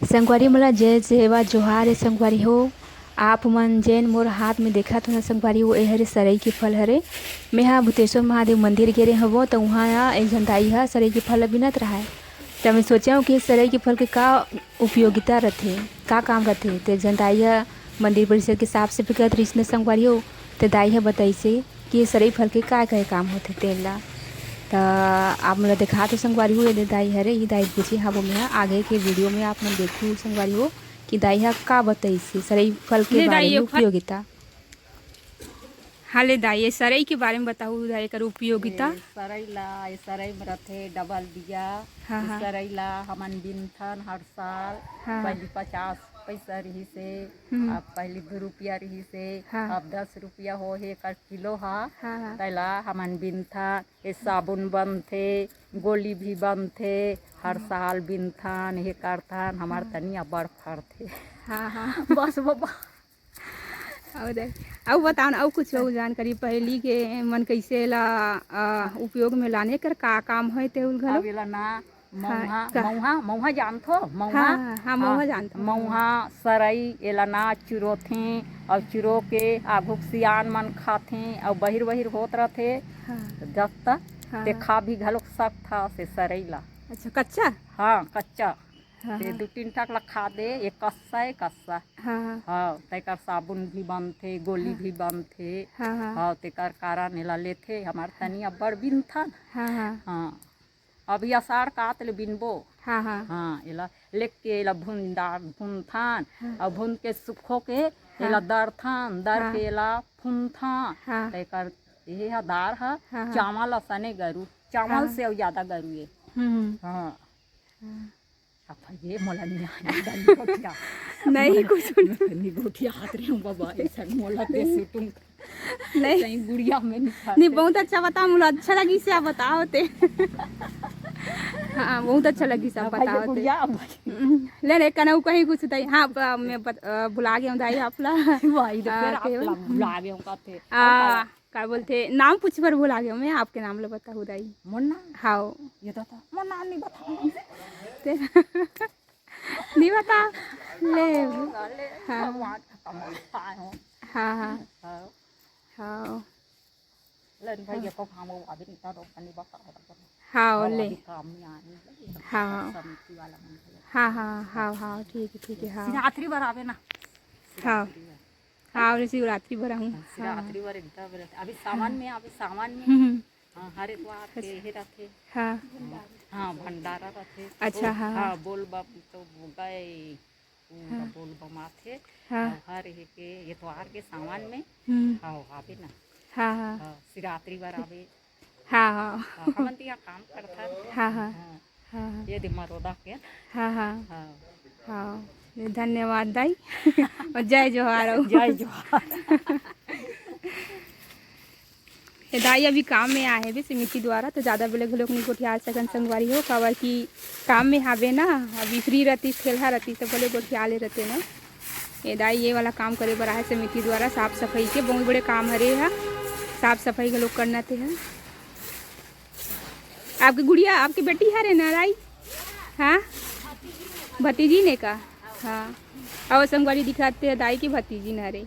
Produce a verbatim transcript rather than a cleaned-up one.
संगवारी मोला जय सेवा जोहार हे संगवारी हो। आप मन जेन मोर हाथ में देखत हो ना संगवारी हो, ए हरे सरई के फल हरे। मेहा भूतेश्वर महादेव मंदिर गे रेहे हवो, त उहाँ ना एक झन दाई ह सरई के फल ल बिनत रहाय। त मैं सोचेंव कि सरई के फल के का उपयोगिता रथे, का काम रथे। ते एक झन दाई ह मंदिर परिसर के साफ सफाई करत रहिस न संगवारी हो, ते दाई ह बताइसे कि ये सरई फल के काय काय काम होथे तेन ला। त आप मन ल देखात हो संगवारी हो, ये दे दाई हरे, ये दाई पूछे हवो मेहा, आगे के वीडियो में आप मन देखू संगवारी हो कि दाई ह का बताइसे सरई फल के ले दाई, बारे में, ये फल उपयोगिता। हाँ ले दाई, ये सरई के बारे में बताऊ दाई, एकर उपयोगिता। ए, सरई ला, ये सरई में रथे डबल बिया। हाँ, ये हाँ। सरई ला हमन बिनथन हर साल। हाँ। पहली पचास पैसा रिहिस हे, हम्म। अब पहली दू रुपया रिहिस हे, हाँ। अब दस रुपया हो हे एकर किलो हा। हाँ, हाँ। तेला हमन बिनथन, ये साबुन बनथे, गोली भी बनथे, हर हाँ। साल बिनथन, ये करथन, हमार हाँ। तनी अब्बड़ फरथे। हाँ, हाँ। बस बबा। अउ दे-, अउ बताओ ना, अउ कुछ अउ जानकारी पहली के मन कैसे ला, आ, उपयोग में लाने कर का काम होय ते उल घलो? अब एला ना हाँ, मउहा, का? मउहा, मउहा जानथो? मउहा? हाँ, हाँ, हाँ, मउहा हाँ, जानथो। मउहा, सरई, एला ना चुरोथे अउ चुरो के आघू के सियान मन खाथे अउ बहिर बहिर होत रथे। हाँ। जब तक हाँ, ते हाँ। खा भी घलोक सकथा से सरई ला। अच्छा, कच्चा? हाँ, कच्चा। हाँ, ते हाँ। दू तीन ठक ला खा दे, एक कस्सा, एक कस्सा। हाँ, हाँ। हाँ, तेकर साबुन भी बनथे, गोली हाँ। भी बनथे। हाँ, हाँ। हाँ, तेकर कारण एला लेथे, हमार तनी अब्बड़ बिनथन। हाँ, हाँ। हाँ, अभी असाढ़ कात ले बिनबो। हाँ, हाँ। हाँ, एला लेके एला भुन डार, भुनथन, हाँ। अउ भुन के सुखो के हाँ। एला दरथन, दर हाँ। के एला फुनथन। हाँ। तेकर, ये हा दार हा हाँ, हाँ। चावल असने गरू, चावल हाँ। से अउ ज्यादा गरू ये। हम्म, हम्म। हाँ। हाँ। अब ये मोला नहीं आने वाली गोठिया। नहीं, मोला कुछ नहीं। नहीं गोठिया हाथ रही हूँ बाबा, ऐसा मोला दे सुटुम। नहीं। कहीं गुड़िया में नहीं खाते। नहीं, बहुत अच्छा बताओ, मोला अच्छा लगी से आप बताओ ते। हाँ, बहुत अच्छा लगी से आप अब भाई बताओ ते। गुड़िया, अब भाई। हम्म, ले रे, कनऊ कहीं कुछ दाई। हाँ, ब-, मैं बत-, अ, भुला गया हूँ दाई आप ला। भाई, तो आ, फिर आप केवल ला भुला गए हो कहते। आ, और का बोलथे, नाम पूछे बर भुला गेंव मैं, आपके नाम ल बताहू दाई। मोर नाम? हाव। ये तो था, मोर नाम नहीं बताओ। ते नहीं बता। ले। ले, हाँ। भगवान का कमाल आए हो। हाँ, हाँ। हाँ। हाँ। लेकिन भाई, हाँ। ये को काम वो अभी नहीं था, तो नहीं बता रहा था। हाँ, हाँ, ले। अभी काम में आए हैं, हाँ, हाँ। समिति वाला मन को। हाँ, हाँ, हाँ, हाँ, ठीक है, ठीक है, हाँ। शिवरात्रि बर आवे ना। हाँ। शिवरात्रि बर। हाँ, और शिवरात्रि बर आहूँ। हाँ, शिवरात्रि हाँ। बर एकदम रहते। अभी सावन हाँ। में, अभी सावन में। हम्म, हम्म। हाँ, हर एतवार के अच्छा। ये रहते। हाँ। हाँ, भंडारा रहते। अच्छा, वो, हाँ, हाँ। हाँ, बोल बम तो गए, पूरा हाँ। बोल बम आथे। हाँ। और हर एक के एतवार के सावन में। हम्म। हाँ, आवे ना। हाँ, हाँ। हाँ, शिवरात्रि बर आवे। हाँ, हाँ। हाँ, हमन तो यहाँ काम करथन। हाँ, हाँ। हाँ। हाँ, हाँ। ये दे मरोदा के। हाँ, हाँ। हाँ। हाँ। ये धन्यवाद दाई। और जय जोहार हो। जय जोहार। ये दाई अभी काम में आए हवे समिति द्वारा, तो ज़्यादा बोले घलोक नहीं गोठियाल सकन संगवारी हो, काबर कि काम में हावे ना, अभी free रहती, ठेलहा रहती, तो बोले गोठियाले रहते ना। ये दाई ये वाला काम करे बर आहे समिति द्वारा, साफ सफाई के बहुत बड़े काम हरे हा, साफ सफाई घलोक करना ते हा। आपके गुड़िया, आपके बेटी हरे ना दाई? हाँ, भतीजी ने का? हाँ, और संगवारी दिखाते हैं दाई की भतीजी न हरे।